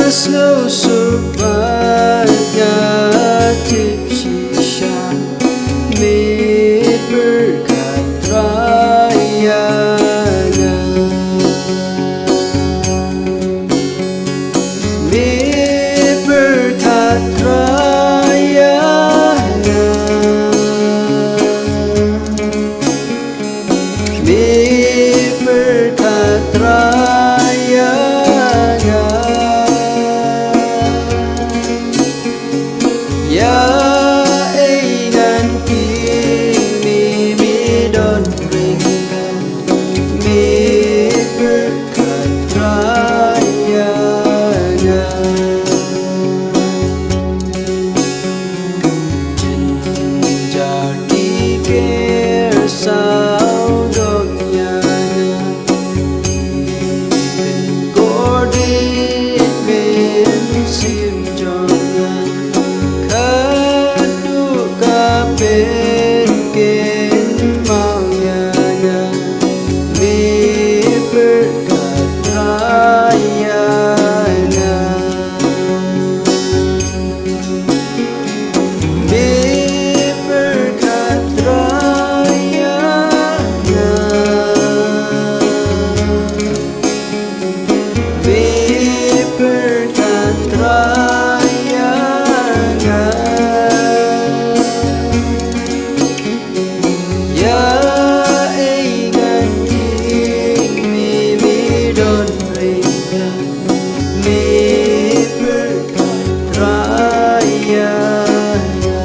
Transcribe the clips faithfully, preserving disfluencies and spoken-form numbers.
Sngewsuk bad nga tip shisha, me pyrkhat Trai ïa nga. Me pyrkhat Trai ïa nga. Me pyrkhat Trai ïa nga. Ïa ei ngan ïeng, me, me don ryngkat. Me pyrkhat Trai ïa nga. Jynjar ki ker saw dong ïa nga. Kordit mynsiem jong nga. Khadduh ka pyrkhat kynmaw ïa nga. Me pyrkhat Trai ïa nga. Me pyrkhat Trai ïa nga. Me pyrkhat Trai ïa nga. Ïa ei ngan ïeng, me, me don ryngkat. Me pyrkhat Trai ïa nga.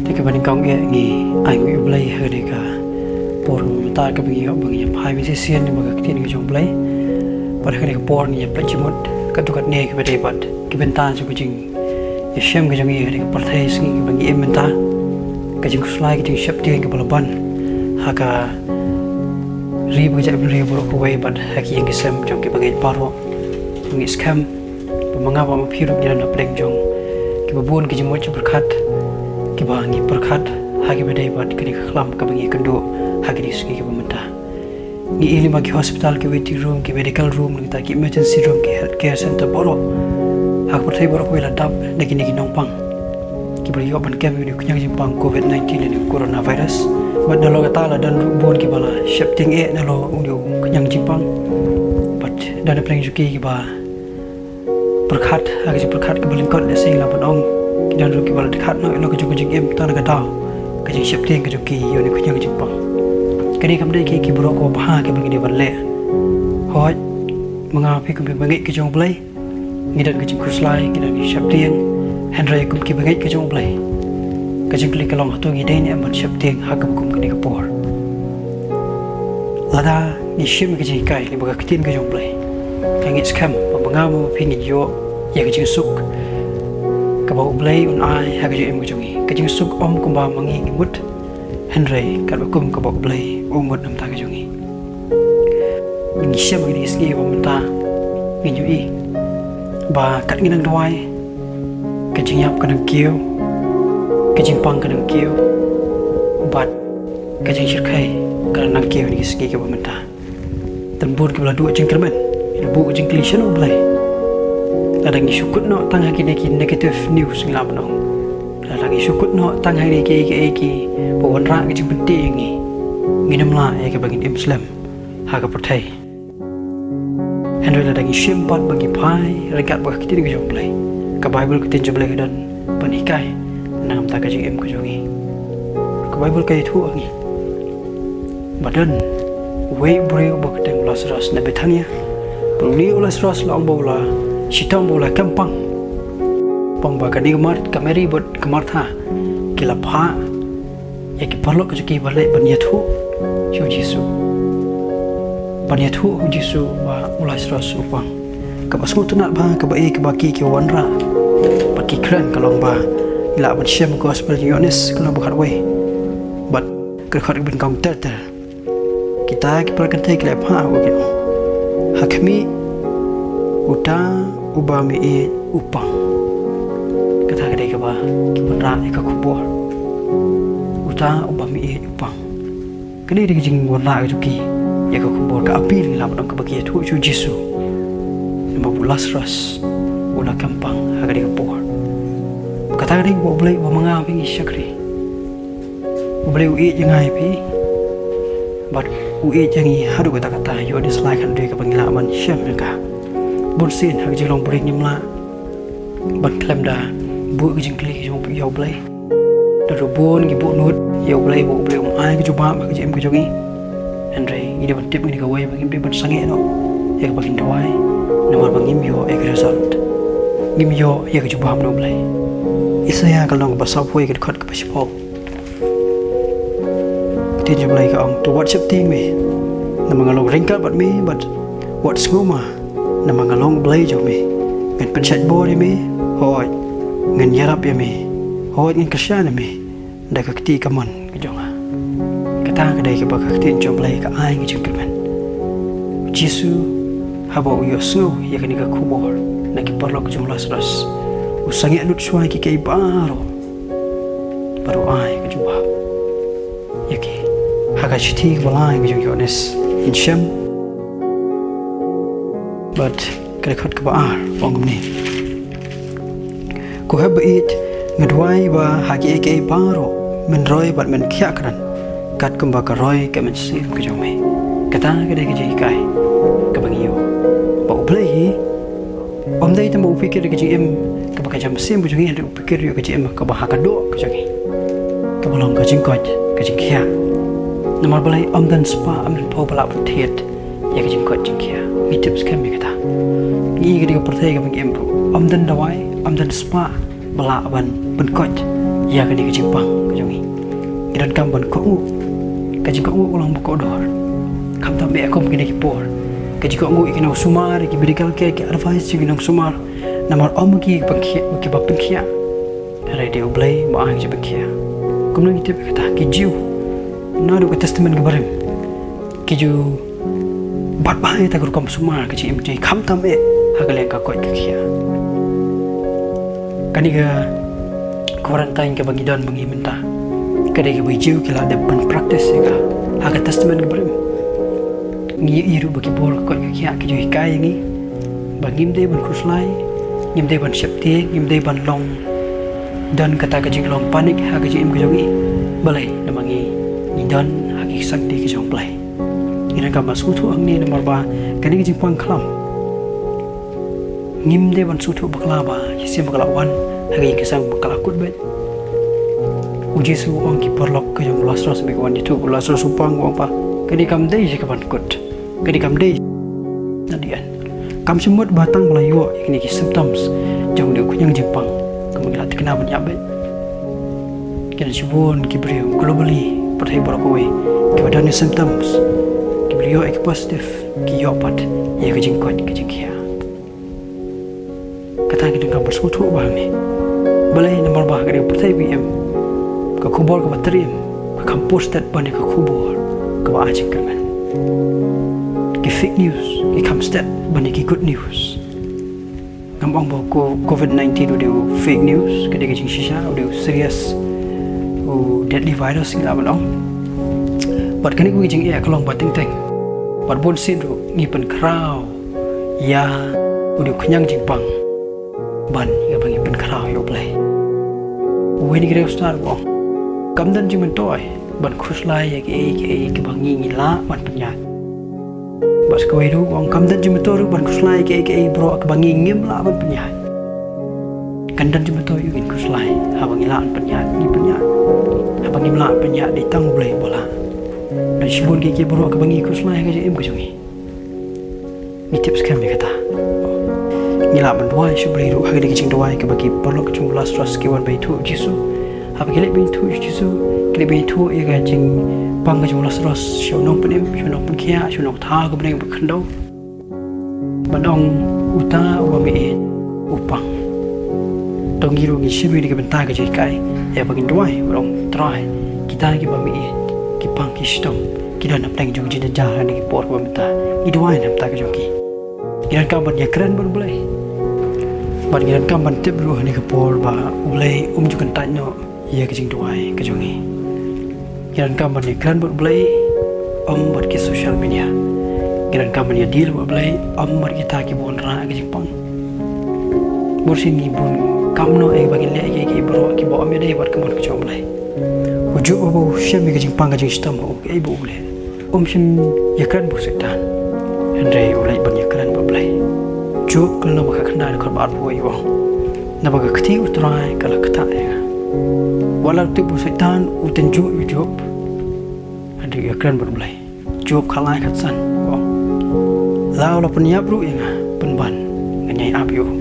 Te kaba nyngkong eh ngi ai nguh ïa U Blei ha kane ka por mynta kaba ngi ïoh ba ngi ïa phai ban shisien bad ka ktien ka jong U Blei. Bad ha kane ka por ngi ïa peit jingmut katto katne kiba dei bad ki bynta jong ka jingïashem ka jong ngi ha kane ka pyrthei sngi kaba ngi im mynta. Ka jingkhuslai ka jingsheptieng kaba la ban ha ka ri bad ka jaitbynriew baroh kawei bad ha ki ïing ki sem jong kiba ngeit baroh. Ngi skhem ba ma nga bad ma phi ruh ngi don hapdeng jong kiba bun ki jingmut jingpyrkhat kiba ngi pyrkhat ha kiba dei bad kane ka khlam kaba ngi ïakynduh ha kine ki sngi kiba mynta. Ngi i lyngba ki hospital, ki waiting room, ki medical room, nangta ki emergency room, ki healthcare center baroh ha ka pyrthei baroh kawei la dap da kine ki nongpang kiba la ïoh ban kem ïa une u khñiang jingpang covid nineteen lane u coronavirus. Bad nalor kata la don ruh bun kiba la sheptieng eh nalor une u khñiang jingpang. Bad don hapdeng jong ki kiba pyrkhat ha ka jingpyrkhat kaba lyngkot, lehse ngi lah ban ong ki don ruh kiba la dkhot noh ïa la ka jong ka jingim tang na ka daw ka jingsheptieng ka jong ki ïa une u khñiang jingpang. Kane kam dei kiei kiei baroh kiba bha kiba ngi dei ban leh. Hooid, ma nga ma phi kum kiba ngeit ka jong U Blei ngi don ka jingkhuslai, ngi don ka jingsheptieng. Hynrei kum kiba ngeit ka jong U Blei, ka jingkylli ka long, hato ngi dei ne em ban sheptieng ha kaba kum kane ka por? Lada ngi shim ka jinghikai lyngba ka ktien ka jong U Blei, nga ngeit skhem ba ma nga ma phi ngin ïoh ïa ka jingsuk kaba U Blei un ai ha ka jingim ka jong ngi. Ka jingsuk ym kumba ma ngi ngi mut, hynrei katba kum kaba U Blei u mut na ka bynta ka jong ngi. Ngi shem ha kine ki sngi ba mynta ngin ïohi ba kat ngi nang duwai, ka jingïap ka nang kiew, ka jingpang ka nang kiew, bad ka jingshyrkhei ka nang kiew ha kine ki sngi kiba mynta. Don bun kiba la duh jingkyrmen, ki la buh jingkylli shano U Blei. Lada ngi shu kut noh tang ha kine ki negative news ngi lah ban ong, lada ngi shu kut noh tang ha kine kiei kiei kiba wanrah ka jingpynti ïa ngi, ngin ym lah ïa kaba ngin im slem ha ka pyrthei. Hynrei lada ngi shim bad ba ngi phai ryngkat bad ka ktien ka jong U Blei, ka Baibl ka ktien jong U Blei ka don ban hikai na ka bynta ka jingim ka jong ngi. Ka Baibl ka ïathuh ha ngi ba don uwei u briew uba kyrteng u Lasarus na Bethania. Bad une u Lasarus la ong ba u la shitom, ba u la kem pang. Pang ba kane ka Mar-, ka Mary bad ka Martha ki la phah ïa ki paralok ka jong ki ban leit ban ïathuh sha u Jisu, ban ïathuh u Jisu ba u Lasarus u pang. Kaba sngewtynnat bha, kaba ïeit, kaba ki ki wanrah bad ki kren ka long ba ngi lah ban shem ka gospel jong u Ïoannis ka lynnong ba khatwei bad ka dkhot kaba nyngkong ter ter. Kita ki para kynthei ki la phah ha u, ki ong, ha khmih, uta uba me ïeit u pang. Kata ka dei kaba ki wanrah ïa ka khubor, uta uba me ïeit u pang. Kane ka dei ka jingwanrah ka jong ki ïa ka khubor, ka appeal ngi lah ban ong, kaba ki ïathuh sha u Jisu. Namar ba u Lasarus u la khlem pang ha kane ka por. Kata ka dei kaba U Blei u ong ma nga bad ngi shakri. U Blei u ïeit ïa nga ïa phi, bad u ïeit ïa ngi haduh katta katta, ïoh dislike haduh kaba ngi lah ban shem ïa ka. Bunsien ha ka jinglong briew ngim lah ban khlem da buh ka jingkylli ka jong, ïa U Blei. Naduh bun ngi buh nud ïa U Blei, ba U Blei um ai ka jubab ha ka jingim ka jong ngi. Hynrei ngi dei ban tip ngi kawei ba ngim dei ban sangeh noh ïa kaba ngin duwai, namar ba ngim ïoh ïa ka result. Ngim ïoh ïa ka jubab na U Blei. Isaiah ka lynnong kaba sawphew, ka dkhot kaba shiphew. Ka ktien jong U Blei ka ong, to wat sheptieng me, namar nga long ryngkat bad me, bad wat sngewma, namar nga long U Blei jong me. Ngan pynshait bor ïa me, hooid, ngan ïarap ïa me, hooid, ngan kyrshan ïa me da ka kti kamon ka jong nga. Kata ka dei kaba ka ktien jong U Blei ka ai ka jingkyrmen. U Jisu, haba u ïohsngew ïa kane ka khubor na ki paralok jong u Lasarus, u sangeh lut shuwa ïa kiei kiei baroh, bad u ai ka jubab ïa ki. Ha ka shithi kaba lai ka jong u Ïoannis, ngin shem bad ka dkhot kaba ar, u ong kumne: Ko hep ba ïeit, nga duwai ba ha kiei kiei baroh men roi bad men khiah kren, kat kumba ka roi ka mynsiem ka jong me. Kata ka dei ka jinghikai kaba ngi ïoh, ba U Blei hi um dei tang ba u pyrkhat ïa ka jingim kaba ka jingmynsiem ka jong ngi, hynrei u pyrkhat ïa ka jingim kaba ha ka doh ka jong ngi, kaba long ka jingkoit ka jingkhiah. Namar balei? Ym don spah, ym don phew ba lah ban thied ïa ka jingkoit jingkhiah. Ngi tip skhem ïa kata. Ngi ïohi ha kane ka pyrthei kaba ngi im ruh, ym don dawai, ym don spah ba lah ban, ban koit ïa kane ka jingpang ka jong ngi. Ngi donkam ban kohnguh. Ka jingkohnguh ka long ba kordor, khamtam eh kum kine ki por. Ka jingkohnguh ïa ki nongsumar, ïa ki medical care, ki advice jong ki nongsumar. Namar ym ki pynkhiah, ki ba pynkhiah, hynrei dei U Blei ba ai ka jingpynkhiah. Kumno ngi tip ïa kata? Ki Jiw naduh ka Testament kaba rim, ki ju bat bha ïa kata ka rukom sumar ka jingim, khamtam eh ha ka liang ka koit ka khiah. Kane ka quarantine kaba ngi don ma ngi mynta, ka dei kaba ki Jiw ki la dep ban practice ïa ka ha ka Testament kaba rim. Ngi ïohi ruh ba ki bor ka koit ka khiah ki ju hikai ïa ngi ba ngim dei ban khuslai, ngim dei ban sheptieng, ngim dei ban long don kata ka jinglong panic ha ka jingim ka jong ngi. Balei? Namar ngi, ngi don ha ki sangti ka jong U Blei. Ngi donkam ban sngewthuh hangne namar ba kane ka jingpang khlam, ngim dei ban sngewthuh bakla ba shisien ba ka la wan ha ka ïing ka sem ba ka la kut beit. U Jisu u ong ki paralok ka jong u Lasarus, ba ki wan ïathuh u Lasarus u pang, u ong ba kane kam dei sha kaban kut. Kane kam dei na the end. Kam shym mut ba tang ba la ïoh ïa kine ki symptoms jong une u khñiang jingpang, kumba ngi la thikna ban ïa beit. Ki don shibun ki briew globally, pyrthei baroh kawei, kiba don ïa symptoms, kiba la ïoh ïa ki positive, ki ïoh pat ïa ka jingkoit ka jingkhiah. Kata ngi donkam ban sngewthuh bha hangne. Balei? Namar ba ha kane ka pyrthei ba ngi im, ka khubor kaba triem ka kham pur stet ban ïa ka khubor kaba ai jingkyrmen. Ki fake news ki kham stet ban ïa ki good news. Ngam ong ba ko-, covid nineteen u dei u fake news, ka dei ka jingshisha, u dei u serious, u deadly virus ngi lah ban ong. Bad kane ka jingeh ka long ba teng teng, bad bunsien ruh ngi pynkhraw ïa u dei u khñiang jingpang ban ïa ba ngi pynkhraw ïa U Blei. Uwei na ki riewstad u ong, kam don jingmyntoi ban khuslai ïa kiei kiei kiba ngi, ngi lah ban pynïaid. Bad sa kawei ruh u ong, kam don jingmyntoi ruh ban khuslai ïa kiei kiei baroh kiba ngi ngim lah ban pynïaid. Kan don jingmyntoi ïa u ngin khuslai, haba ngi lah ban pynïaid ngi pynïaid, haba ngim lah ban pynïaid dei tang U Blei ba lah. Don shibun kiei kiei baroh kiba ngi khuslai ha ka jingim ka jong ngi. Ngi tip skhem ïa kata. Ngi lah ban duwai sha U Blei ruh ha kane ka jingduwai kaba ki paralok jong u Lasarus ki wan ban ïathuh ïa u Jisu. Haba ki leit ban ïathuh ïa u Jisu, ki leit ban ïathuh ïa ka jingpang ka jong u Lasarus sha u nongpynim, sha u nongpynkhiah, sha u nongthaw ka bneng bad khyndew, ban ong, uta uba me ïeit u pang. To ngi ruh ngin shim ïa kane ka bynta ka jinghikai, ïa ba ngin duwai, ban ong, Trai, kita kiba me ïeit ki pang ki shitom, ki don hapdeng jong ka jingjynjar ha kane ka por kaba mynta. Ngi duwai na ka bynta ka jong ki. Ngi donkam ban ïakren bad U Blei. Bad ngi donkam ban tip ruh ha kane ka por ba U Blei um ju kyntait noh ïa ka jingduwai ka jong ngi. Ngi donkam ban ïakren bad U Blei, ym bad ki social media. Ngi donkam ban ïa deal bad U Blei ym bad kita kiba wanrah ka jingpang. Bun sien ngi bun kam noh ïa kiba ngin leh ïa ki baroh kiba ym ïadei bad ka mon ka jong U Blei. U Job haba u shem ïa ka jingpang ka jingshitom ha u, kaei ba u leh? Um shym ïakren bad u Soitan, hynrei u leit ban ïakren bad U Blei. Job ka lynnong ba khatkhyndai dkhot ba arphew wei u ong, naba ka kti U Trai ka la ktah ïa nga. Wat la tip ba u Soitan u tynjuh ïa u Job, hynrei u ïakren bad U Blei. Job khatlai khatsan u ong, la u la pynïap ruh ïa nga pynban, ngan ïai ap ïa u.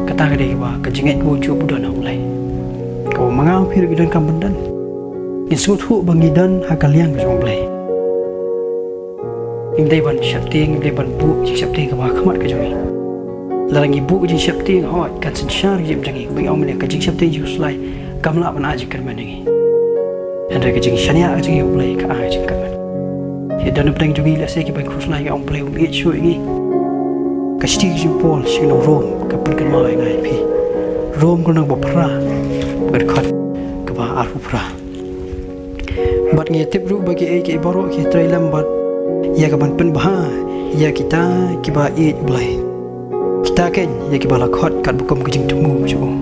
Kata ka dei kaba ka jingngeit kaba u Job u don ha U Blei, kaba ma nga ma phi ruh ngi donkam ban don. Ngin sngewthuh ba ngi don ha ka liang ka jong U Blei. Ngim dei ban sheptieng, ngim dei ban buh jingsheptieng kaba ha khmat ka jong ngi. Lada ngi buh jingsheptieng, hooid, kan synshar ka jingim jong ngi. Ba ngi ong mynne, ka jingsheptieng jingkhuslai kam lah ban ai jingkyrmen ïa ngi, hynrei ka jingshaniah ka jong ngi ïa U Blei ka ai jingkyrmen. Ki don na pdeng jong ngi lehse kiba khuslai, ki ong Blei um ïeit shuh ïa ngi. Ka shithi ka jong u Paul sha ki nong Rom ka pynkynmaw ïa nga ïa phi. Rom ka lynnong ba phra, ka dkhot kaba arphew phra. Bad ngi tip ruh ba kiei kiei baroh ki trei lem bad ïa kaban pynbha ïa kita kiba ïeit U Blei. Kita keiñ ïa kiba la khot katba kum ka jingthmu ka jong u.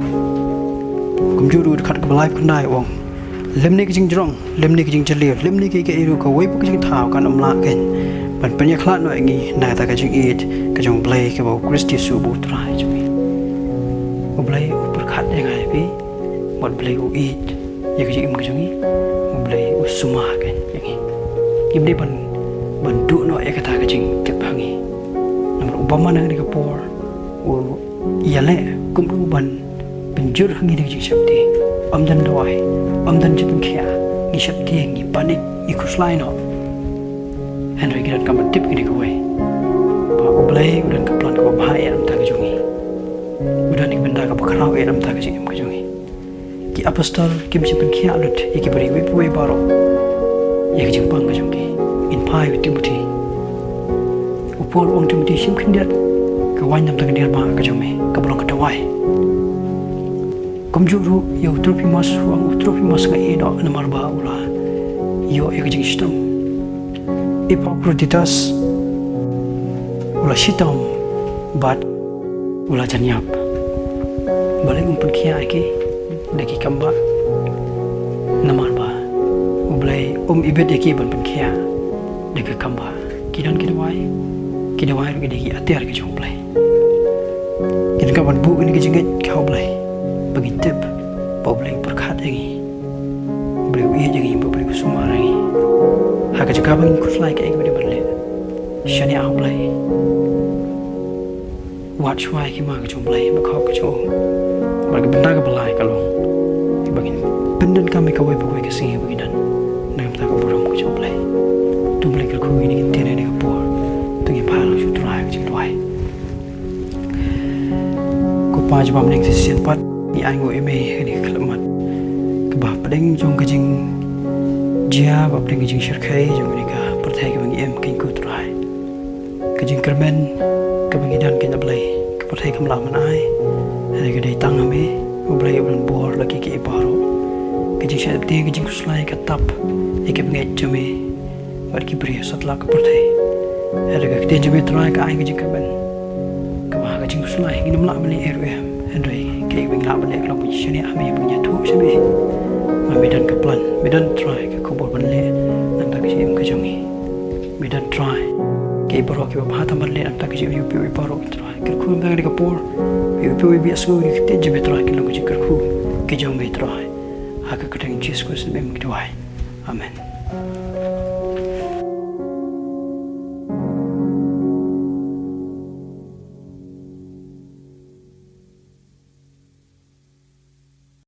Kumjuh ruh dkhot kaba laiphew khyndai u ong, lymne ka jingjrong, lymne ka jingjylliew, lymne kiei kiei ruh, kawei pat ka jingthaw kan ym lah keiñ ban pynïakhlad noh ïa ngi na kata ka jingïeit ka jong U Blei kaba ha U Khrist Jisu ba U Trai jong ngi. U Blei u pyrkhat ïa nga ïa phi, bad U Blei u ïeit ïa ka jingim ka jong ngi. U Blei u sumar keiñ ïa ngi. Ngim dei ban, ban duh noh ïa kata ka jingtip ha ngi. Namar u bymman ha kane ka por u ïaleh kumno ban pynjur ha ngi da ka jingsheptieng. Ym don dawai, ym don jingpynkhiah, ngi sheptieng, ngi panic, ngi khuslai noh. Hynrei ngi donkam ban tip kane kawei, ba U Blei u don ka plan kaba bha ïa ka bynta ka jong ngi. U don ïa ka bynta kaba khraw ïa ka bynta ka jingim ka jong ngi. Ki apostol kim shym pynkhiah lut ïa ki briew kiwei kiwei baroh ïa ka jingpang ka jong ki. Ngin phai ha u Timothi. U Paul u ong Timothi, shim khyndiat ka waiñ na ka bynta ka dier ba ka jong me kaba long ka dawai. Kumjuh ruh ïa u Trophimos, u ong u Trophimos nga ïeh noh namar ba u la ïoh ïa ka jingshitom. Epaphroditus u la shitom bad u la jan ïap. Balei um pynkhiah ïa ki da ki kambah? Namar ba U Blei um ibit ïa ki ban pynkhiah da ki kambah. Ki don ki dawai, ki dawai ruh ki dei ki atiar ki jong U Blei. Ngi donkam ban buh ïa ka jingngeit ha U Blei ba ngin tip ba U Blei u pyrkhat ïa ngi. U Blei u ïeit ïa ngi, U Blei u sumar ïa ngi. Ha ka jaka ba ngin khuslai kaei kaba dei ban leh, shaniah ha U Blei. Wad shuwa ïa ka hima ka jong U Blei, ba ka hok ka jong u. Bad ka bynta kaba lai ka long ba ngin pyndonkam ïa kawei pa kawei ka sngi ba ngin don na ka bynta ka burom ka jong U Blei. To U Blei kyrkhu ïa ngi, ngi ktien ha kane ka por. To ngin phai lang sha U Trai ha ka jingduwai. Ko Pa jong ngi ba ha bneng, shisien pat ngi ainguh ïa me ha kane ka khyllipmat kaba hapdeng jong ka jingjia, ba hapdeng ka jingshyrkhei jong kane ka pyrthei kaba ngi im, keiñ ko Trai. Ka jingkyrmen kaba ngi don, keiñ A Blei, ka pyrthei kam lah ban ai. Hynrei ka dei tang ha me, U Blei, uba don bor la kiei kiei baroh. Ka jingsheptieng, ka jingkhuslai ka tap ïa ki bangeit jong me bad ki briew satlak ka pyrthei. Hynrei ka ktien jong me Trai ka ai ka jingkyrmen kaba ha ka jingkhuslai ngin ym lah ban leh ei ruh ei. Hynrei kaei ba ngi lah ban leh ka long ban shaniah ha me, ban ïathuh sha me ba me don ka plan, me don Trai ka khubor ban leh na ka bynta ka jingim ka jong ngi. Me don Trai kaei baroh kiba bha tam ban leh na ka bynta ka jingim jong phi baroh Trai. Kyrkhu na ka bynta kane ka por, phi, phi, phi ïohsngew ïa ka ktien jong me Trai, ka long ka jingkyrkhu ka jong me Trai. Ha ka kyrteng Jisu Khrist ngi duwai. Amen.